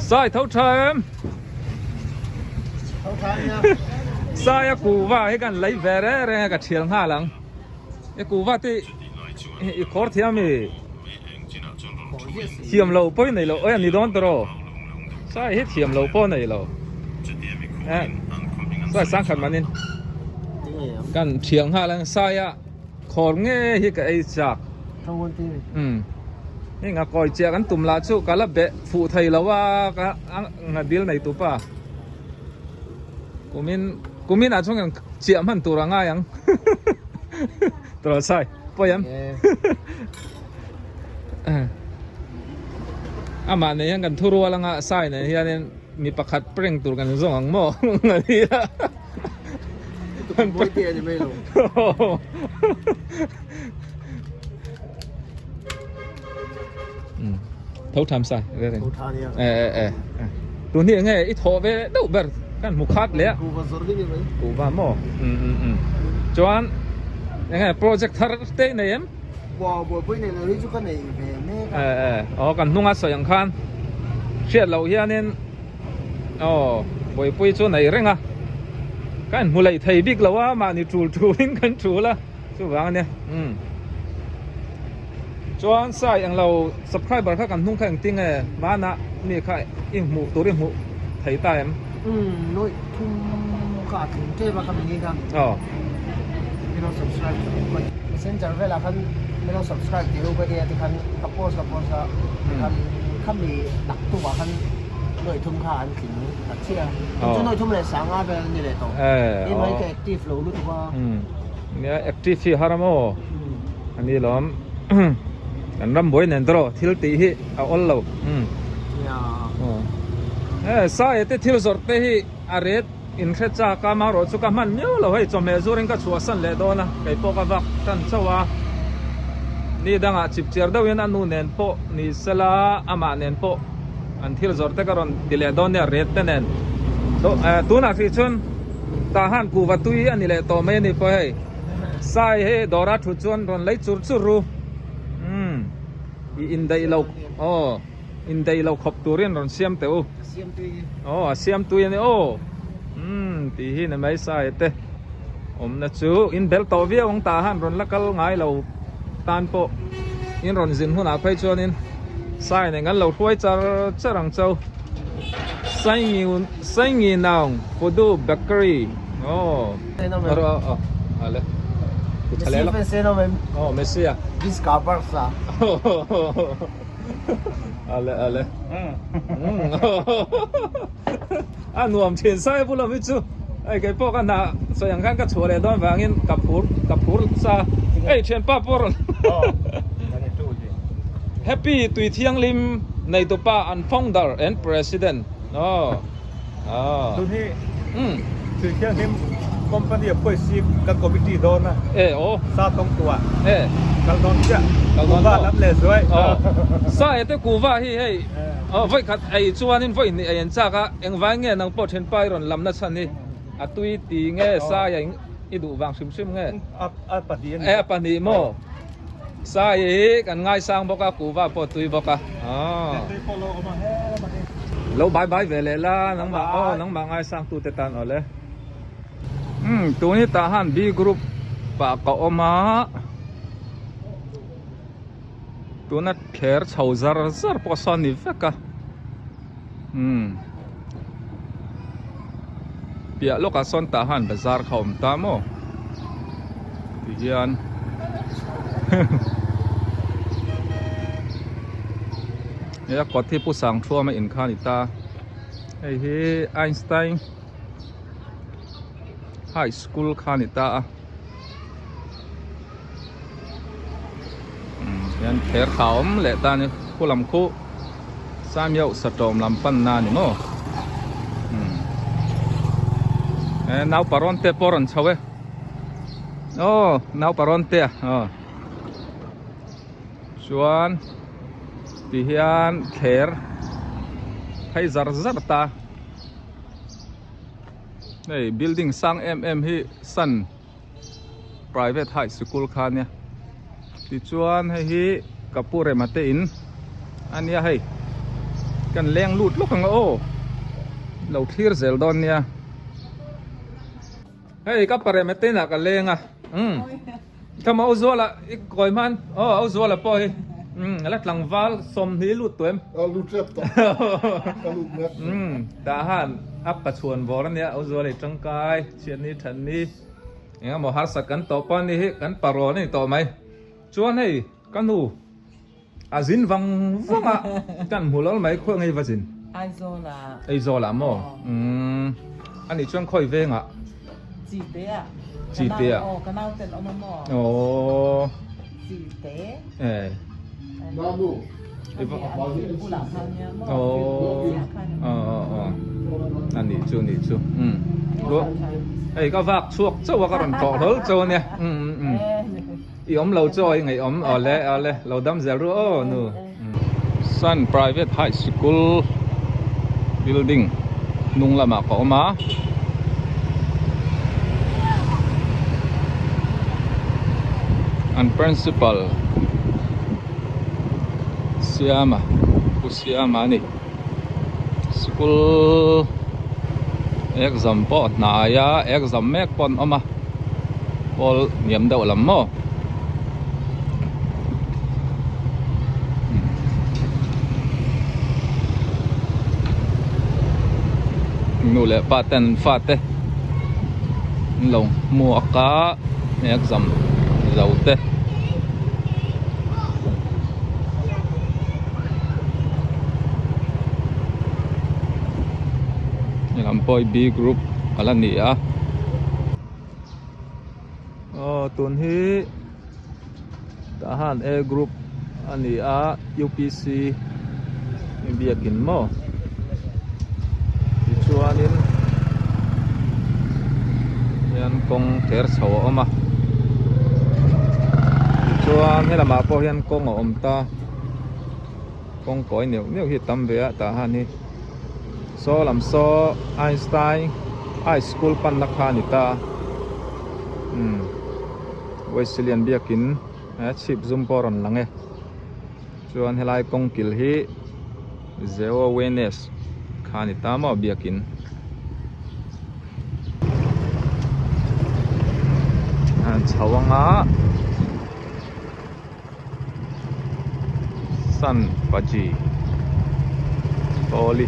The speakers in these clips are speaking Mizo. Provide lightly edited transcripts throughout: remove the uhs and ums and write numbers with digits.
Sai tho tha em? Tho tha nia. Sai a kuva hi kan lei ve reng reng a ka thial nghal ang. I kuva te i khawr thiam i thiam lo pawh i nei lo oi a ni dawn tawh aw. Sai hi thiam lo pawh a nei lo. Sai sangkhat manin kan thial nghal ang sai a. Khawr nge hi ka ei chak. Umm hei nga kawi chiah kan tum lah chu ka la beh fuh thei lo a ka nga dil nei tu pa kumin kumin ah chuan kan chiah hman tur a ngai ang tawh sai pawi em amah nei hian kan thu rual anga sai nei hianin mi pakhat prank tur kan zawng ang maw nga nia. Mawi te a ni mai lo. Tho tham sai ve reng. Tho tha nia. E e e. Tu ni nge i tho ve deuh ber kan mu khat le. Ku va zor ni mai. Ku va mo. Chuan nge project thar te nei em? Bo bo pui nei lo hi chu ka nei ve mek a. E e. O kan hnunga sawi ang khan. Hriat loh hianin Aw buaipui chu nei reng a ka inhmu leh thei bik lo a mahni tul tulin kan tul a chuvang ania umm chuan sai englo subscriber kha kan hnung kha engtin nge hmana mi kha i hmuh tur i hmuh thei ta em? Umm nawih thum kha a tling tep a kha mini kha aw milo subscribe messenger velah khan milo subscribe tih ho ka nia tikhan ka post ka post a tikhan khami nak tumah khan Nawi thum kha an tling tak chiah a. Chu nawi thum leh sanga vel an ni leh tawh. Ni mai ka active lo lutuk a. Nia active hi har a maw? A ni lawm. Kan ram buai nen tawh thil tih hi a awl lo. Nia. Sai te thil zawrh te hi a ret in hre chak a, amaherawh chu ka hman miau lo hei chawhmeh zurin ka chhuahsan leh dawn a, kei pawh ka vak tan chauh a. Ni dangah chipchiar deuhin a nu nen pawh ni sela amah nen pawh. An thil zawrh te ka rawn ti leh dawn nia ret te nen tunah hrih chuan tah han kuhva tui a ni leh tawh mai a ni pawh hei sai hei dawra thut chuan rawn lei chur chur ru umm i indaih lo aw indaih lo khawp turin rawn siam teh u aw a siam tui a ni aw umm tih hi ni mai sai te awmna chu in bel tawh viau ang tah han rawn la kal ngai lo tan pawh in rawn zin hunah phei chuanin sign eng an lo hruai char char ang chau Saingi Naung Food Bakery aw aw ale aw Messi a ale ale a nuam thin sai bula mi chu hei kei pawh ka hna sawi ang khan ka chhuah leh dawn vangin ka phur ka phur sa hei thianpa pawh rawn happy tui thianghlim nei tupa an founder and president aw aw tun hi tui thianghlim company a pawisi kan committee dawn a e aw sa tawng tua e kal dawn chiah kal dawn kuhva lam leh zuai aw sa ete kuhva hi hei Aw vawi khat ei chuanin vawi hnih ei an chak a, engvai nge nang pawh thenpa i rawn lamna chhan hi a tui ti nge sai a i duh vang hrim hrim nge? A pahnih a ni. E a pahnih maw? Sai hi kan ngaisang bawk a, kuhva pawh a tui bawk a. Aw. Tui pawh lo awm a he lamah hi. Lo bai bai ve leh la, nangmah aw nangmah ngaisang tute tan aw le. Umm tun hi tah han B group ah ka awm a. Tuna thler chho zar zar pawh sawn ni vek a umm piah lawkah sawn tah han bazar kha a awm ta maw ti hian he a kawt hi pu Sangthuama in kha a ni ta hei hi Einstein high school kha a ni ta a. Hian thler tha awm leh ta ni khu lam khu Samiau satawm lam pan na ni maw e nauparawn te pawh rawn chho e aw nauparawn te aw chuan ti hian thler phei zar zar ta hei building sang em em hi sun. Private high sikul kha ania tichuan hei hi ka pu rema te in ania hei. Kan leng lut lawk ang a aw. Lo thlir zel dawn nia. Hei ka pare mete inah ka leng a. Umm. Khama Auzuala i kawi hman. Aw Auzuala pawh hi. Umm la tlangval sawmhnih lut tawh em? A lut tep tawh. Ka lut mek. Umm tah han a pachhuan vawr ania Auzuala i tangkai chhiatni thatni engemaw harsat kan tawh pawh ani hi kan parawn a ni tawh mai. Chuan hei ka nu A zin vang vang a, kan hmu lawr mai khawi ngei va zin? Aizawl ah. Aizawl ah maw? Umm a nih chuan khawi veng ah? Chite ah. Chite ah. Aw ka nau ten awm a maw? Aww. Chite. Eh. Namu. Bulah khan nia maw? Aww. Aw aw aw. A nih chu nih chu. Umm. Hei ka vak chhuak chauh a ka rawn tlawh hlawl chauh a nia. Umm umm umm. I awm lo chu aw i ngaihawm awle awle lo dam zel ru aw nu. Sun Private High School building hnung lamah ka awm a. An principal Siama Pu Siama a ni. School exam pawh hnai a exam mek pawh an awm a pawl hniam deuh lam maw nu leh pa ten an fate an lo hmuak a exam zo te. Helam pawh hi B group a la ni a aw tun hi tah han A group a ni a U P C biakin maw tichuanin hian kawng ther chho a awm a tichuan helamah pawh hian kawng a awm ta. Kawng kawi neuh neuh hi a tam ve a tah han hi saw lam saw Einstein high school panna kha a ni ta umm Wesleyan biakin he chhip zum pawh a rawn lang e chuan helai kawng kil hi Zeo Awareness kha a ni ta maw biakin. Chho anga. San Paji Tawli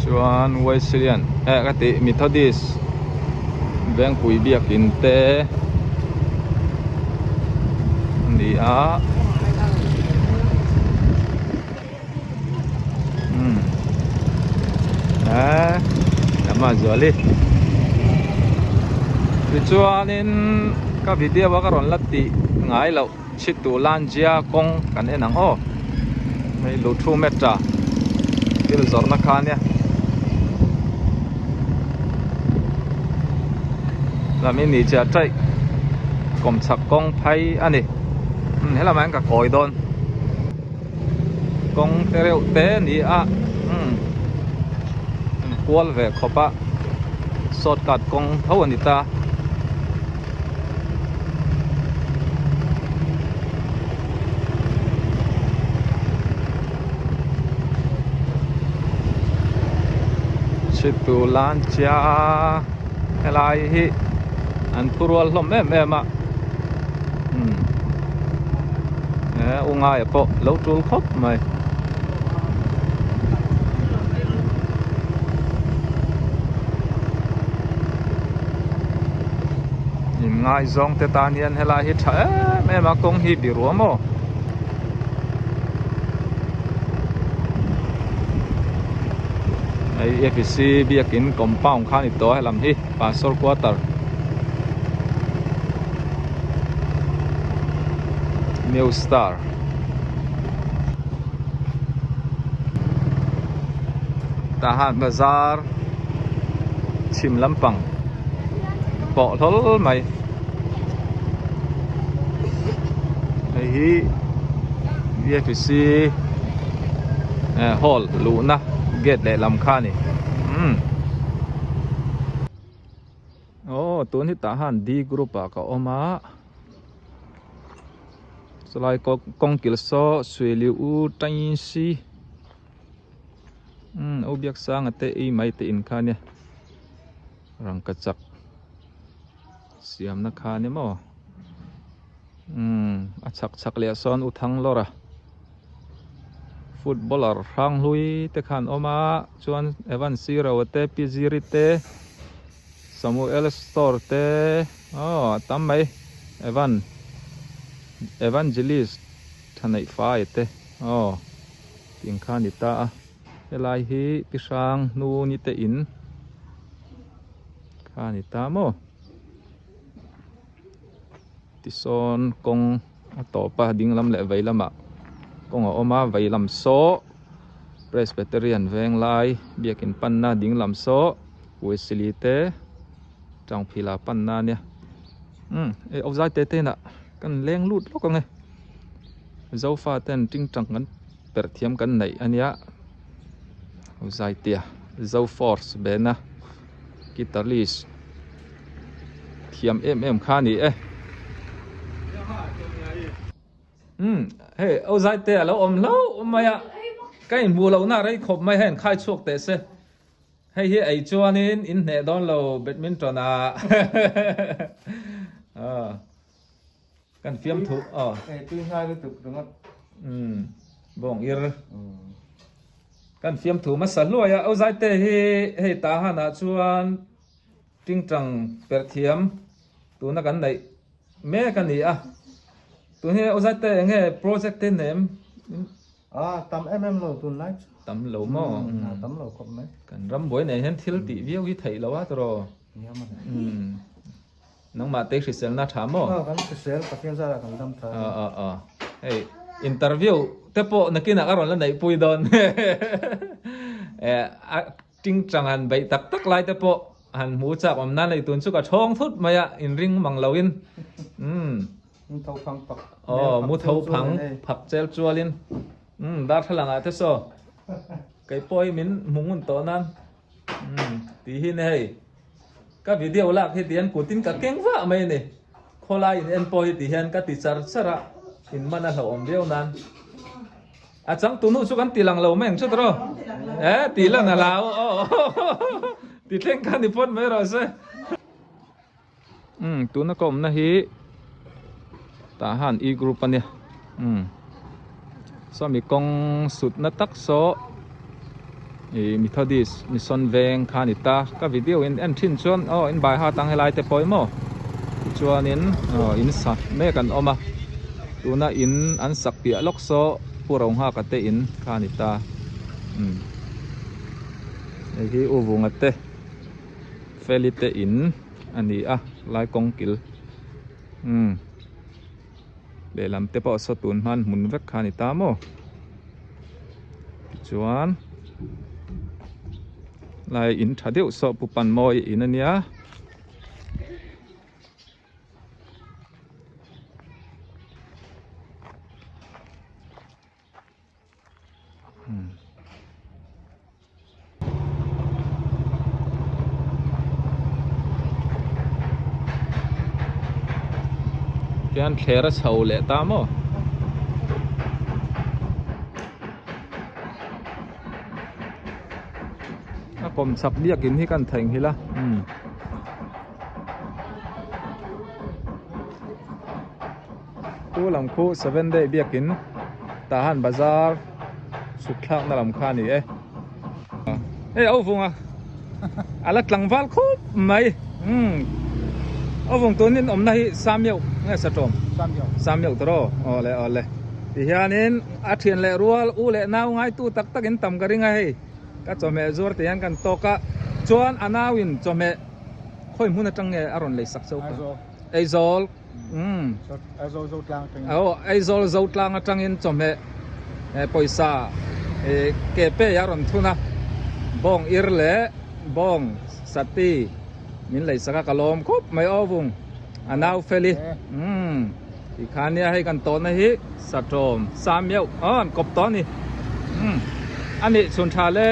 Chuan Wesleyan eh ka tih Methodist Vengpui biakin te a ni a. Eee lam a zuali tichuanin ka video a ka rawn la tih ngai loh chhitu lanzia kawng kan en ang aw hei luthu metra thil zawrhna kha ania lam hi ni chiah taih kawmchhak kawng phai a ni helamah hian ka kawi dawn. Kawng te reuh te a ni a umm an kual ve khawp a shortcut kawng tho a ni ta. Chhitu lan chia helai hi an thurual hlawm em em a umm. He u ngaia pawh lo tul khawp mai. In ngaizawng te tan hian helai hi tha em em a kawng hi bi ruam aw. Hei F C biakin compound kha a ni tawh a helam hi Pastor quarter. New star Tahan bazar chhim lampang pawh hlawl mai hei hi V F C hall luhna gate lehlam kha a ni umm. Aw. tun hi tah han D group ah ka awm a chulai kawng kil saw suili u tainsi umm u biaksanga te ei mai te in kha ania rangkachak siamna kha ania maw umm a chhak chhak leh ah sawn u thang lawr a footballer hrang hlui te kha an awm a chuan Evan Siro te Pi Ziri te Samuel store te aw a tam mai Evan Evangelist tha neih fai te aw tih kha a ni ta a helai hi pi hrang hnu ni te in kha a ni ta maw tisawn kawng a tawp a ding lam leh vei lamah kawng a awm a vei lam saw Presbyterian veng lai biakin panna ding lam saw Wesley te Tangphila panna ania umm hei awzai te te inah kan leng lut lawk ang e Zofa ten tingtang kan perh thiam kan neih ania awzai tia Zoforce bena guitarist thiam em em kha a ni e. Umm hei Ozai te alo awm hlauh mai a ka inhmuh lohna rei khawp mai hei an khai chhuak teh se hei hi ei chuanin in hneh dawn lo badminton ah kan fiam thu aw Ei tui hnai lutuk ringawt umm bawng ir kan fiam thu hmasa hluai a Ozai te hi hei tah hanah chuan Tingtang perh thiam tuna kan neih mek a ni a, tun hi Ozai-te eng nge project te nem? A tam em em lo tunlai chu. Tam lo maw? A tam lo khawp mai. Kan ram buai nei hian thil tih viau hi theih lo a tawrh. Nia maw. Nangmah te hriselna tha maw? Aw kan hrisel Pathian zarah kan dam tha. Aw aw aw. Hei interview te pawh nakinah ka rawn la neihpui dawn. A Tingtang han beih tak tak lai te pawh han hmu chak awm nan eitun chu ka thawng thut mai a, inring mang lo in. Umm. Mu tho phang phak. Aw, mu tho phang phak chel chual in. Umm, darthlalang ah te saw. Kei pawh hi min hmu ngun tawh nan. Umm, tih hi ni hei. Ka video lak hi tihian kutin ka keng vah mai a ni. Khawlai in en pawh hi tihian ka ti char char a, in man a hlauhawm viau nan. A changtu nu chu kan ti lang lo mai ang chu tawh e ti lan a lau aw ti thleng kha ni phawt mai rawh se. Umm tuna ka awmna hi tah han e group a nia umm sawmi kawng sutna tak saw ih Methodist mission veng kha a ni ta ka video in en thin chuan aw in bai hat ang helai te pawh hi maw tichuanin aw in sa mek an awm a. Tuna in an sak piah lawk saw Pu Ronghaka te in kha a ni ta. Umm. Hei hi U Vunga te Feli te in a ni a lai kawng kil. Umm. Lehlam te pawh saw tun hman hmun vek kha a ni ta maw. Tichuan lai in tha deuh saw Pu Panmawi in a nia. Tian thler a chho leh ta maw? A kawm chak biakin hi kan theihnghilh a. Chu lam khu seven day biakin Tahan bazar chhuk thlakna lam kha a ni e. Hei a uvung a, a la tlangval khup mai. Umm a uvung tunin awmna hi Sameuh nge Satawm? Sameuh. Sameuh tawh aw, awle awle. Tihianin a thian leh rual u leh nau ngaitu tak takin tam ka ring a hei. Ka chawhmeh zuar tih hian kan tawk a, chuan a nauin chawhmeh khawi hmun atang nge a rawn lei sak chauh kha? Aizawl. Umm. Aizawl Zotlang atangin. Aw, Aizawl Zotlang atangin chawhmeh pawisa ke pe a rawn thun a, bawng ir leh bawng sati min lei sak a, ka lawm khawp mai aw vung a nau fel i. Umm. Tikhan nia hei kan tawhna hi Satawm Samiauh aw an kawp tawh a ni. Umm. A nih chhun tha le.